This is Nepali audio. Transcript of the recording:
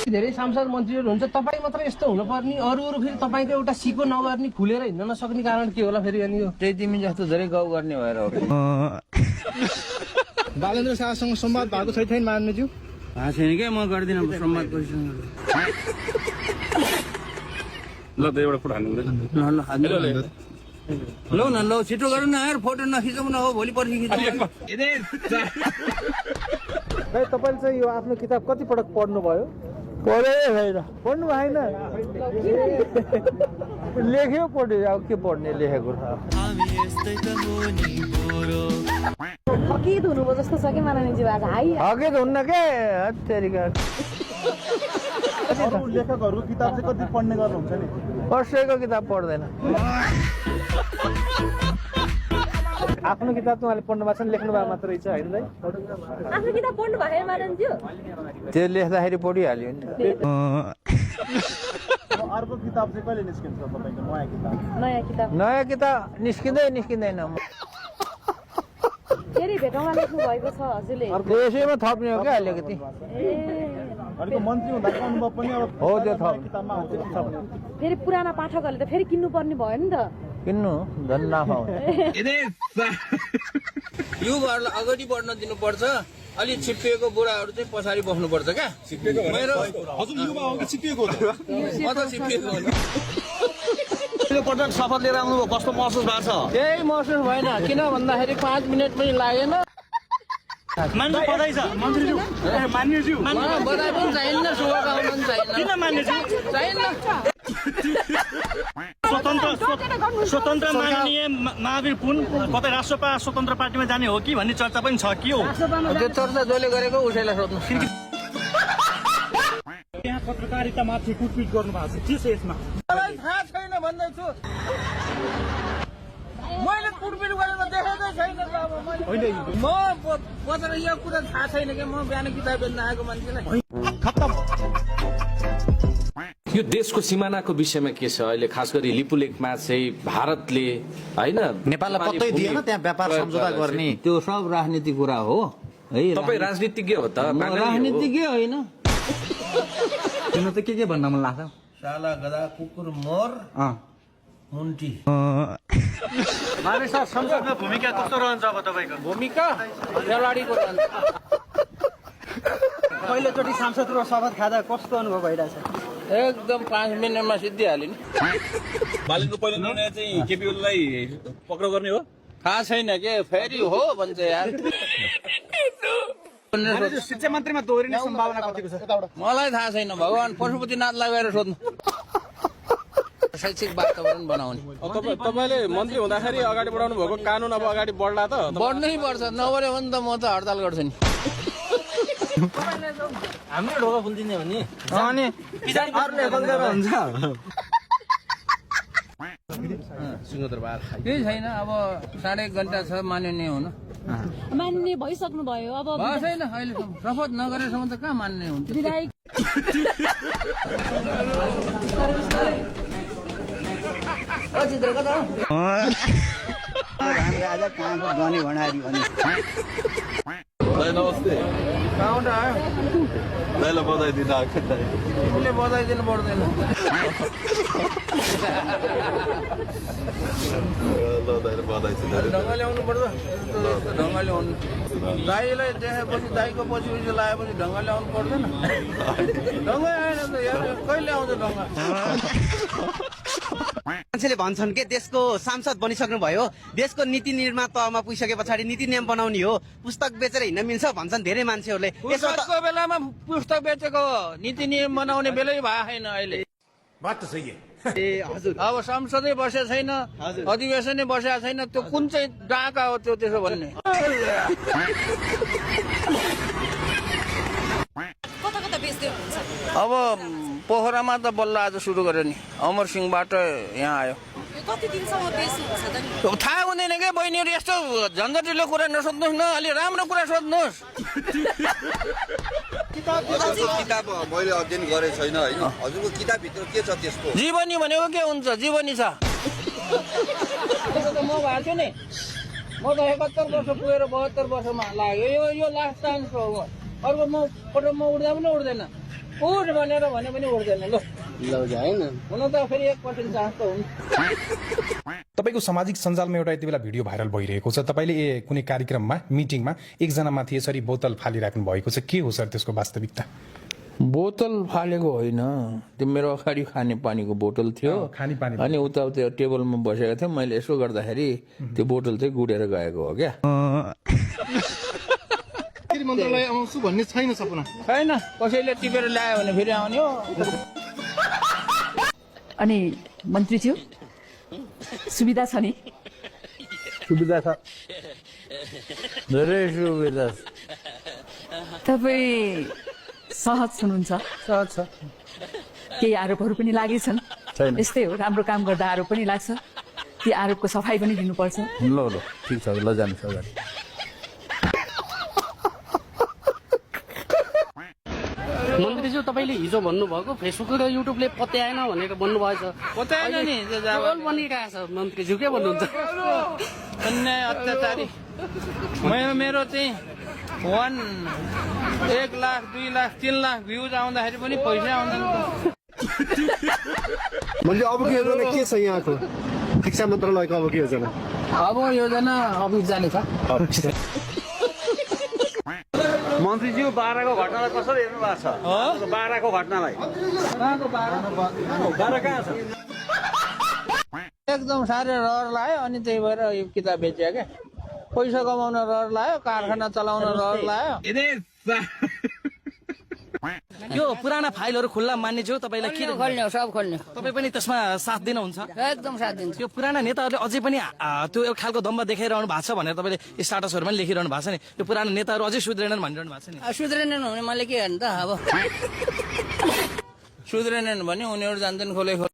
धेरै सांसद मन्त्रीहरू हुन्छ, तपाईँ मात्र यस्तो हुनुपर्ने, अरू फेरि तपाईँको एउटा सिको नगर्ने, खुलेर हिँड्न नसक्ने कारण के होला फेरि? अनि यो त्यही तिमी जस्तो धेरै गाउँ गर्ने भएर हो। बालेन्द्र शाहसँग संवाद भएको छैन मान्यज्यू? भएको छैन क्या, म गर्दिनँ संवाद कोहीसँग। ल त एउटा फुट हान्नु ल न, ल छिटो गरौँ न यार, फोटो नखिचौँ न हो, भोलि पर्सि खिचौँ। तपाईँले चाहिँ यो आफ्नो किताब कति पटक पढ्नुभयो? पढ्नु भएन? लेख्यो पढ्यो, अब के पढ्ने, लेखेको हकित हुनुभयो जस्तो छ कि माननीयज्यू आज? हकित हुन्न के तरिका। लेखकहरूको किताब चाहिँ कति पढ्ने गर्नुहुन्छ नि? कसैको किताब पढ्दैन। आफ्नो किताब त उहाँले पढ्नु भएको छ, लेख्नु भएको मात्रै छ होइन? आफ्नो किताब पढ्नु भयो माननीयज्यू? त्यो लेख्दाखेरि पढिहाल्यो नि। अर्को किताब चाहिँ कहिले निस्किन्छ तपाईँको नयाँ किताब? नयाँ किताब निस्किँदैन। फेरि भेटौँला लेख्नु भएको छ हजुरले? त्यसैमा थप्ने हो क्या अलिकति। अलिक मन्त्री हुँदाको अनुभव पनि अब हो, त्यो किताबमा हुन्छ नि थप्ने। फेरि पुराना पाठकहरूले त फेरि किन्नु पर्ने भयो नि त। किन्नु धन नाफा युवाहरूलाई अगाडि बढ्न दिनुपर्छ। अलि छिप्पिएको बुढाहरू चाहिँ पछाडि बस्नुपर्छ क्या। हजुर युवा हो कि छिप्पिएको हो? म त छिप्पिएको हो। पटक शपथ लिएर आउनुभयो, कस्तो महसुस भएको छ? केही महसुस भएन, किन भन्दाखेरि 5 मिनट पनि लागेन। मान्नु बधाई छ मन्त्रीज्यू। मान्यज्यू बधाई पनि चाहिन्न, शुभकामना पनि चाहिन्न। किन मान्यज्यू? चाहिन्न। स्वतन्त्र माननीय महावीर पुन कतै राष्ट्रपा स्वतन्त्र पार्टीमा जाने हो कि भन्ने चर्चा पनि छ, के हो त्यो चर्चा जसले गरेको उसैलाई सोध्नु। यहाँ पत्रकारिता माथि कुटपिट गर्नु भएको छ, के छ यसमा? मलाई थाहा छैन भन्दैछु। मैले कुटपिट गरेर देखेकै छैन। म बजार यो कुरा थाहा छैन कि म बिहान किताब बेच्न आएको मान्छेलाई। यो देशको सिमानाको विषयमा के छ अहिले, खास गरी लिपुलेकमा चाहिँ भारतले होइन नेपाललाई पत्तै दिएन त्यहाँ व्यापार सम्झौता गर्ने? त्यो सब राजनीति कुरा हो है। तपाईँ राजनीतिज्ञ हो त? राजनीतिज्ञ होइन। तिम्रो त के भन्न मन लाग्छ? साला गधा कुकुर मोर मुन्टी। माने सर, संसदमा भूमिका कस्तो रहन्छ अब तपाईँको? भूमिका खेलाडीको रहन्छ। पहिलोचोटि सांसदको शपथ खाँदा कस्तो अनुभव भइरहेछ? एकदम 5 मिनटमा सिद्धिहाल्यो नि। बालेन्द्रको पहिलो निर्णय चाहिँ केपी ओलीलाई पक्राउ गर्ने हो? थाहा छैन के, फेरि हो भन्छ यार। शिक्षा मन्त्रीमा दोहोरिने सम्भावना कतिको छ? मलाई थाहा छैन, भगवान पशुपतिनाथलाई गएर सोध्नु। शैक्षिक वातावरण बनाउने। तपाईँले मन्त्री हुँदाखेरि अगाडि बढाउनु भएको कानुन अब अगाडि बढ्ला त? बढ्नै पर्छ, नबढ्यो भने त म त हडताल गर्छु नि। हामीले ढोका फुल्दिने हो नि? अनि अरूले बोल्दै हुन्छ। केही छैन, अब 1.5 घन्टा छ मान्य हुन। मान्ने भइसक्नु भयो अब? भएको छैन अहिलेसम्म, शपथ नगरेसम्म त कहाँ मान्ने हुन्छ? विधायक नमस्ते। कहाँबाट आयो? दाइलाई बधाई दिन आएको। तिमीले बधाई दिनु पर्दैन। ल दाइलाई बधाई छ। ढङ्गले आउनु पर्छ, ढङ्गले आउनु। दाईलाई देखेपछि, दाईको पछि लगाएपछि ढङ्गले आउनु पर्दैन? ढङ्गै आएन त यार, कहिले आउँछ ढङ्ग? मान्छेले भन्छन् के देशको सांसद बनिसक्नु भयो, देशको नीति निर्माण तहमा पुगिसके पछाडि नीति नियम बनाउने हो, पुस्तक बेचेर हिँड्न मिल्छ भन्छन् धेरै मान्छेहरूले। पुस्तकको बेलामा पुस्तक बेचेको हो, नीति नियम बनाउने बेलै भएको छैन अहिले। बात त सही ए हजुर, अब संसदै बसेको छैन, अधिवेशनै बसेको छैन, त्यो कुन चाहिँ डाका हो त्यो त्यसो भन्ने? कता कता बेच्दै हुनुहुन्छ? अब पोखरामा त बल्ल आज सुरु गर्यो नि, अमर सिंहबाट यहाँ आयो। कति दिनसम्म बेच्नुहुन्छ त नि? थाहा हुँदैन क्या बहिनीहरू, यस्तो झन्झटिलो कुरा नसोध्नुहोस् न, अलि राम्रो कुरा सोध्नुहोस्। किताब मैले अध्ययन गरेको छैन होइन। हजुरको किताबभित्र के छ त्यस्तो? जीवनी भनेको के हुन्छ? जीवनी छ। म भएको छु नि, म त 71 वर्ष पुगेर 72 वर्षमा लाग्यो। यो लास्ट चान्स हो। अर्को म उठ्दा पनि उठ्दैन। उठ भनेर भने पनि उठ्दैन ल हुन त फेरि 1% चान्स त हुन्छ। तपाईँको सामाजिक सञ्जालमा एउटा यति बेला भिडियो भाइरल भइरहेको छ। तपाईँले कुनै कार्यक्रममा मिटिङमा एकजना माथि यसरी बोतल फालिराख्नु भएको छ, के हो सर त्यसको वास्तविकता? बोतल फालेको होइन, त्यो मेरो अगाडि खाने पानीको बोतल थियो। खाने पानी अनि उता त्यो टेबलमा बसेको थियो, मैले यसो गर्दाखेरि त्यो बोतल चाहिँ गुडेर गएको हो क्या। मन्त्रालय आउँछु भन्ने छैन सपना? छैन, कसैले टिपेर ल्यायो भने फेरि आउने हो। अनि मन्त्रीज्यू सुविधा छ नि? सुविधा छ, धेरै सुविधा छ। तपाईँ सहज हुनुहुन्छ? सहज छ, केही आरोपहरू पनि लागेछन्? यस्तै हो, राम्रो काम गर्दा आरोप पनि लाग्छ, ती आरोपको सफाई पनि दिनुपर्छ। ल ल ठिक छ, ल जानुहोस् अगाडि। मन्त्रीज्यू तपाईँले हिजो भन्नुभएको फेसबुक र युट्युबले पत्याएन भनेर भन्नुभएछ, पत्याएन नि, त्यो त अब बनिरहेछ। मन्त्रीज्यू के भन्नुहुन्छ? अन्याय अत्याचारी। मेरो चाहिँ 1 लाख 2 लाख 3 लाख भ्युज आउँदाखेरि पनि पैसा आउँदैन। म्हणजे अब के योजना के छ यहाँको शिक्षा मन्त्रालयको? अब के योजना? अब योजना अफिस जाने छ। मन्त्रीज्यू बाह्रको घटनालाई कसरी हेर्नु भएको छ? बाह्रको घटनालाई बाह्र कहाँ छ? एकदम साह्रै रहर लाग्यो, अनि त्यही भएर यो किताब बेच्यो क्या। पैसा कमाउन रहर लाग्यो, कारखाना चलाउन रहर लाग्यो। यो पुराना फाइलहरू खुल्ला मान्ने जो तपाईँलाई के खोल्ने सब खोल्ने, तपाईँ पनि त्यसमा साथ दिनुहुन्छ? एकदम साथ दिन्छ। यो पुराना नेताहरूले अझै पनि त्यो एउटा खालको दम्ब देखाइरहनु भएको छ भनेर तपाईँले स्टाटसहरूमा पनि लेखिरहनु भएको छ नि। यो पुराना नेताहरू अझै सुध्रेनन् भनिरहनु भएको छ नि। सुध्रेनन् भने मैले के गर्नु त? अब सुध्रेनन् भने उनीहरू जान्छन् खोले